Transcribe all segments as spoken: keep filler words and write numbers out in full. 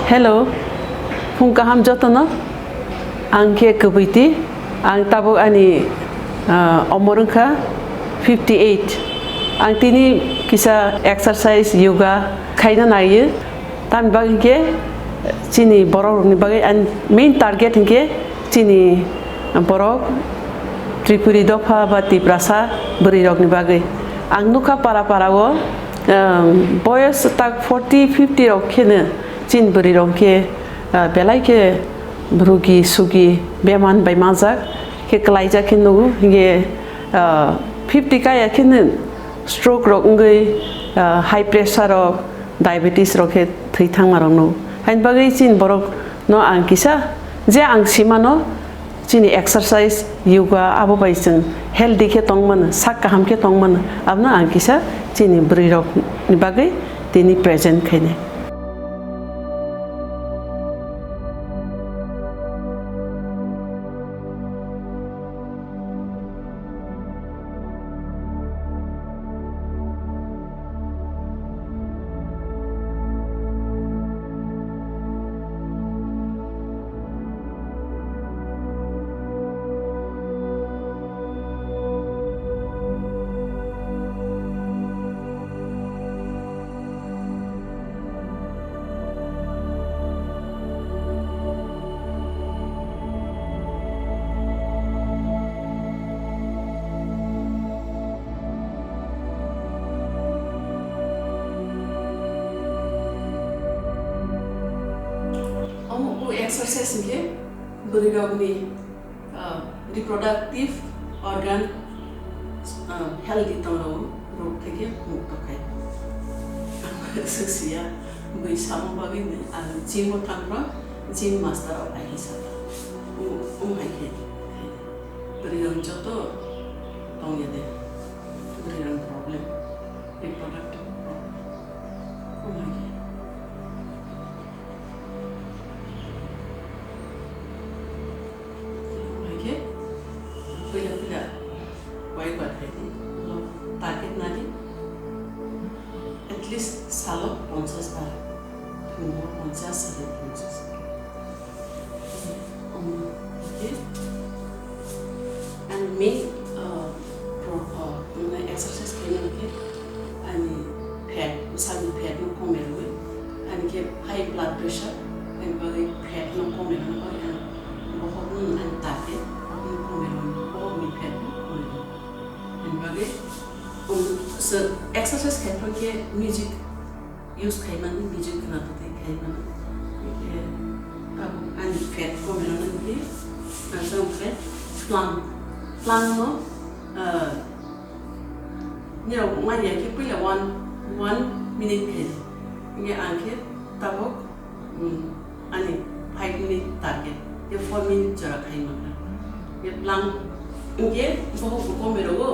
Hello, phung kaham jotono. Ang khe Kwbwiti. Ang tabuk ani, ah, omor wngkha fifty eight. Ang tini kisa exercise, yoga khaina naiyo. Tamni bagwi khe chini borok rokni bagwi ani main target hinkhe chini borok Tripuri dopha ba Tiprasa bwrwi rokni bagwi. Ang nukha para para o, um, boyos tak forty fifty rok kheno chini bwrwi rok khe, uh, belai khe rugi sugi beman bai manjak khe kwlaijak khe nugo hinkhe, uh, fifty kaya kheno stroke rok wngwi, uh, high pressure rok, diabetes rok khe thwi thangma rok nugo. Haini bagwi chini borok no ang kisa je ang simano chini exercise, yoga abo bai chwng healthy khe tong mano, sak kaham khe tong mano. Abono ang kisa chini bwrwi rok ni bagwi tini present khainai. Omo o exercise hinkhe bwrwi rokni, ah, reproductive organ, ah, healthy tonglaio, rog theke mukto khai. Ang swk siya, bui samung bagwi ang gym o thangphro, gym master o pai hi saka. O, o hai khe, bwrwi rok joto tongya de, bwrwi rok problem, reproductive problem, o hai khe. Hai khe, puila puila koyekbar khai di, ulo target nadi, at least salo ponchash bar, thwngmo ponchash salo ponchash. Um, hai khe, ani main, uh, pro-, uh, mane exercise khaina hai khe, ani fat, bwsakni fat no komwi rwui, ani khe high blood pressure, ani bagwi fat no komwi rwna bagwi ang bohokno ani target, bohokno komwi rwui, bohokni fat no komwi rwui. Ani bagwi, um, se exercise khai phang khe music use khai mano, music khna twi khai mano. Hingkhe tabuk ani fat komwi rwna hingkhe ang tamo khe plank, plank no, ah, nirok manya khe puila one, one minute khe. Hingkhe ang khe tabuk, um, ani five minute target, khe four minute jora khai mankha. Khe plank hingkhe bohok bo komwi rwo,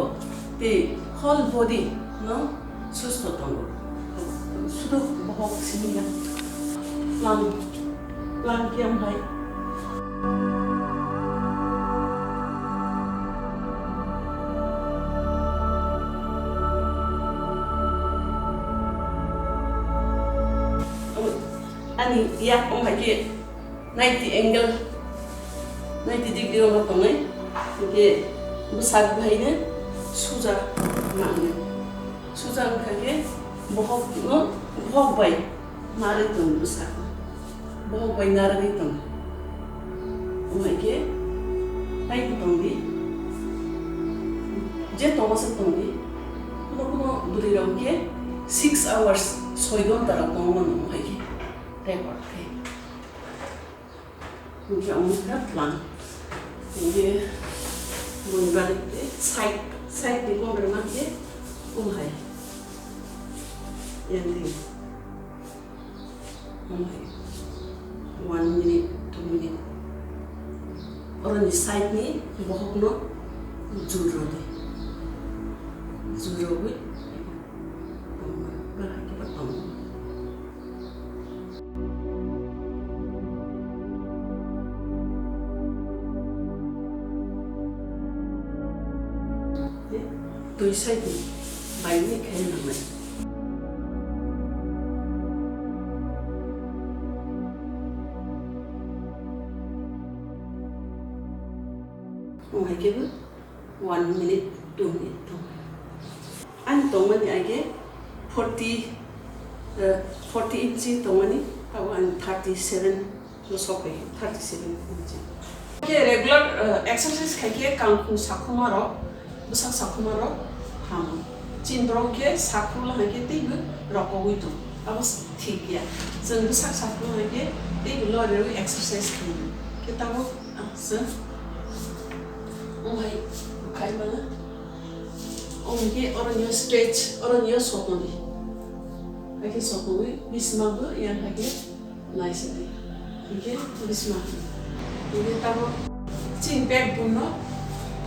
tei whole body no susto tongo. Sudo bohok simi ya. Plank. Plank yang bai. Ani yak ong hai khe ninety angle, ninety degree ong tongnai. Hingkhe bwsak bai no suja mangnai. Suja wngkha khe bohok no, bohok bai narwi tong bwsak. Bohok bai narwgwi tong. Wngkha khe tei tong di. Je tongo se tong di. Kuno kuno bwrwi rok khe six hours, soi ghonta rok tongmani wngkha khe record khe. Hingkhe omo khe tlang. Hingkhe boni bagwi tei side, side ni kokrwma khe omo hai. Yang di. Omo hai. One minute, two minute. Oroni side ni bohok no jur rw di. Jur rwgwi. Bahai khe ba tongo. Tei twi side ni bai ni khe nangnai. Wng hai khe bo one minute, two minute tong. Ani tongmani age forty, eh, forty inch tongmani, abo ani thirty seven no sok hai, thirty seven inch. Khe regular, eh, exercise khai khe kangkhung sakhuma rok, bwsak sakhuma rok hamo. Chini borok khe sakhuma hai khe teibo rokogwi tong. Abo thik ya. Chwng bwsak sakhuma hai khe teibo lori rwi exercise khai. Khe tabuk Aswk. Omo hai khai mano. Omo khe oro niyo stretch, oro niyo sokoni. Hakhe sokoni, bisma bo yang hakhe naisadi. Hakhe bisma. Hakhe tabo chini backbone no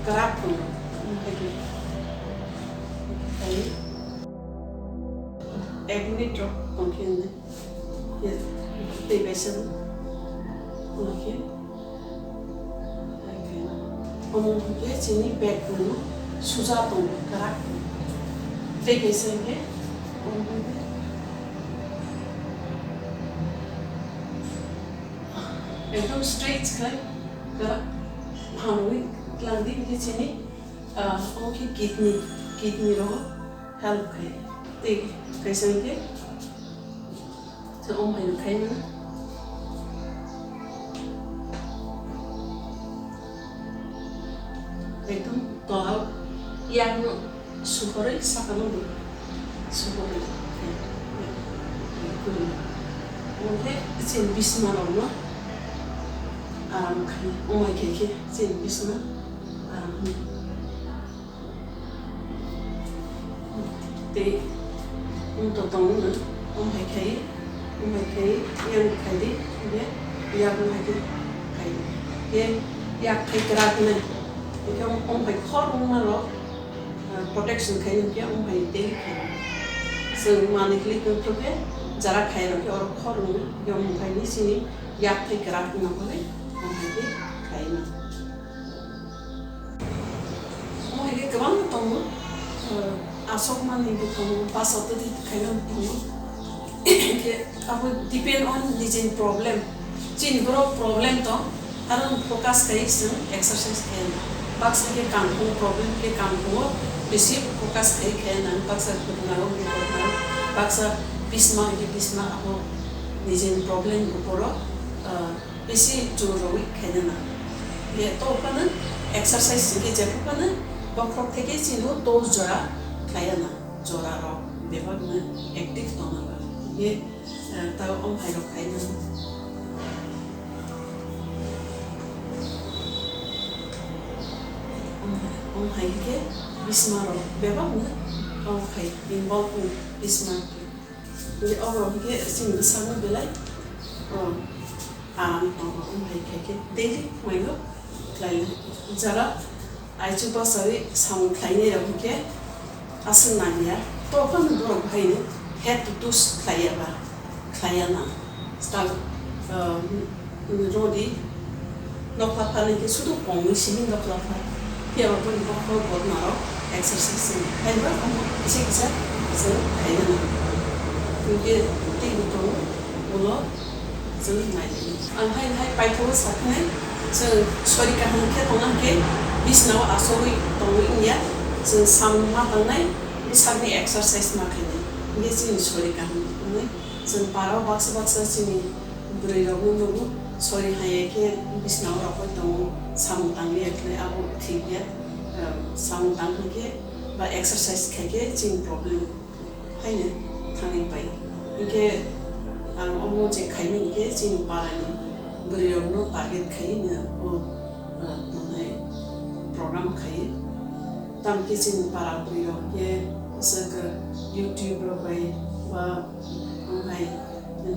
kwrak phano. Hakhe. Hakhe khai. Ek minute rok tongkhe nai. Ye, tei kaisa bo. Omo khe. Omo khe chini backbone no suja tongo, kwrak. Tei kaisa khe, omo khe ekdom straight khlai, kwrak. Phanwi twlang di, hwnkhe chini, ah, omo khe kidney, kidney rogo help khai. Tei kaisa hwnkhe, Chwng omo hai rwkhaino. Ekdom tola yakno suhorwi sakano bo suhorwi. Omo khe chini bisma rokno aram khai, omo hai khe khe chini bisma aram khai. Tei wng to tong wngno, wng hai khai, wng hai khai, yang khai di, hingke yak wng hai khe khai di. Khe yak khai kwrak wngnai, hingke wng hai khor wngma rok, ah, protection khai di, hingke wng hai daily khai di. Chwng manwi klik wng thok khe, jara khai rok khe oro khor wngo, hingke wng khai di chini yak khai kwrak wngma bagwi wng hai khe khai di. Omo hai khe kwbangma tongo, eh, aswk manwi bo tongo, bwsa twi twi khaina bo tongo. Khe abo depend on nijeni problem. Chini borok problem tong, aro focus khai chwng exercise khaina. Baksa khe kangkhung problem khe kangkhungo bisi focus khai khaina, baksa khwtwnago khe khwtwnago, baksa bisma hai khe bisma abo nijeni problem ni uporo, eh, Bisi jor rwi khaina na. Ye to phano exercise hingke jephru phano bokhorok theke chino to jora khlaiya na. Jora rok bebak no active tongna ba. Ye, eh, ta om hai rok khaina. Om hai ke bisma rok bebak no om khai involve ni bisma. Ye oro hingke chini bwsakno belai, oh, aram tongo, wng hai khe khe daily phunaino khlai lai. Jara aichu bwsari samung khlainai rok hingke aswk nangya. To phano borok haino head to toe khlaiya ba, khlaiya na. Stal, ah, Rodi, nokla phalni khe sudu kongwi simi nokla phal. Phiya bo boni bokhorok bodma rok exercise se. Haiba omo kisa kisa se khaina nango. Hinkhe tei bo tongo, ulo chwng nai. Ang hai hai paithago sakhnai, chwng sori kaham khe tongna khe bisnao asogwi tongwi wngya, chwng samung ma tangnai, bwsakni exercise ma khainai. Hinkhe chini sori kaham wngnai. Chwng parao baksa baksa chini bwrwi rokno nugo, sori hai khe bisnao rokoi tongo, samung tangwi ya khe abo thik ya, ah, samung tang khe ba exercise khai khe chini problem haino thangwi pai. Hinkhe ang omo je khaimani khe chini parani bwrwi rokno target khai no o, ah, manai program khai. Tamkhe chini para bwrwi rok khe aswk YouTube rok bai ba Omo hai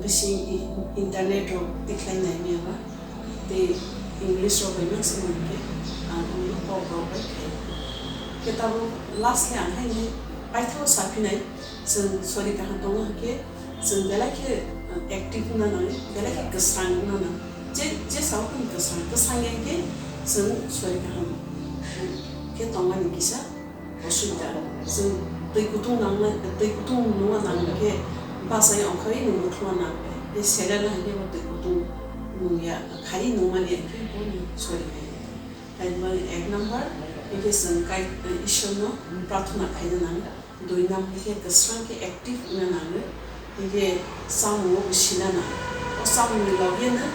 bisi i-, internet rok tikhlai nai maya ba, tei English rok bai ma swngmani khe ang omo kok rok bai khai. Khe tabuk last khe ang hai hinwi paithago saphinai, chwng sori kaham tongo hinkhe chwng belai khe, uh, active wngna nangnai, belai khe kwsang wngna nangnai. Je, je sao phano kwsang, kwsang ya hinkhe chwng sori kaham khe tongmani kisa. Osubida, chwng twi kutung nangnai, twi kutung nungma nang khe bachai ongkhorwi nungwi thuma nang. Tei sele no hai khe bo twi kutung nungya, khai nungmani khe bo sori nai. Hai wngmani ek number, hingke chwng kai, Ishwarno prarthana khaina nango. Dui number khe kwsrang khe active wngna nango. Hingke chamungo bo sina nango. O chamungni logeno,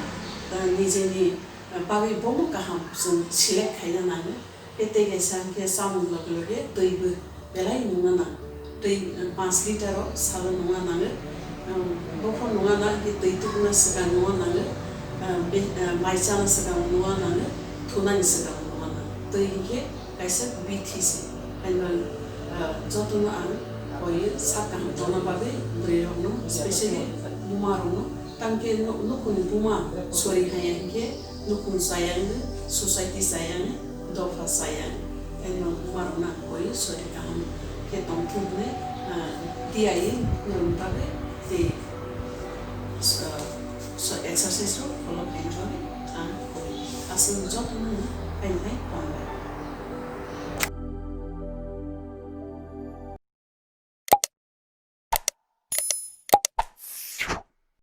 eh, nijeni, eh, bagwi bomo kaham chwng select khaina nango. Tei tei kaisa hingke chamung loge loge twi bo belai nungna nang. Twi, eh, panch litre o salo nungna nango. Um, bophor nungna nang, hingke twi tubuna swkang nungna nango. Um, be-, eh, mai chana swkang nungna nango. Thunani swkang nungna nango. Twi hingke kaisa bithi se. Haino, eh, jotono ang koi sak kaham tongna bagwi bwrwi rokno, specially buma rokno. Tamkhe nu-, nukhungni buma sori haiya hingke nukhung chaya wngwi, society chaya wngwi, dopha chaya wngwi. Haino buma rokno ang koi sori kaham khe tongthok hinwi, ah, tiyaiwi nung bagwi tei, ah, so exercise rok follow khaina bagwi ang koi. Aswk jotono hai hai tongbai.